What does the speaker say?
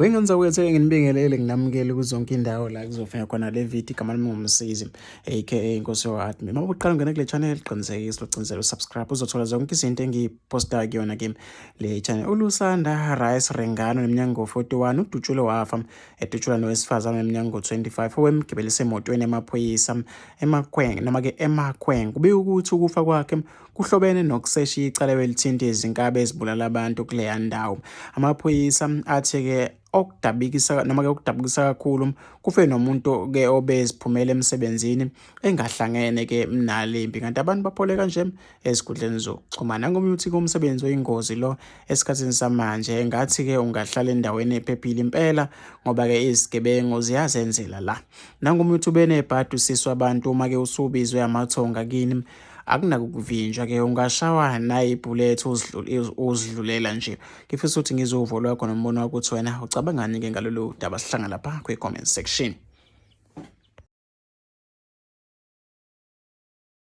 Wengenza ukuthi nginibingelele nginamukele kuzonke indawo la kuzofika khona le video. Igama lami nguMsizi aka Inkosi yo-Admin. Uma uqala ungena kule channel, qinisekisa ucinzele usubscribe, uzothola zonke izinto engiyiposta kuyona ke le channel. ULusanda Rice Rengano neminyaka ngo-41 udutshulwe wafa edutshulwa nowesifazane neminyaka ngo-25 owemgibelise emotweni yamaphoyisa eMakhweng noma-ke eMakhweng. Kubikwa ukuthi ukufa kwakhe kuhlobene nokusesha icala ebelithinta izinkabi ezibulala abantu kuleya ndawo. Amaphoyisa athi-ke okudabukisa noma-ke okudabukisa kakhulu kufe nomuntu-ke obeziphumela emsebenzini engahlangene-ke nalempi, kanti abantu baphole kanje ezikhundleni zokuxhumana. Ngomunye uthi-ke umsebenzi oyingozi lo esikhathini samanje, ngathi-ke ungahlala endaweni ephephile impela ngoba-ke izigebengu ziyazenzela la. Nangomunye uthi ubenebhadi usisi wabantu uma-ke usubizwe amathonga kini, akunakuvinjwa ke, ungashawa nayibhulethi uzidlulela nje. Ngifisa ukuthi ngizwe uvo lwakho nombono wakho ukuthi wena ucabangani ke ngalolu daba. Sihlangana lapha kwi-comment section.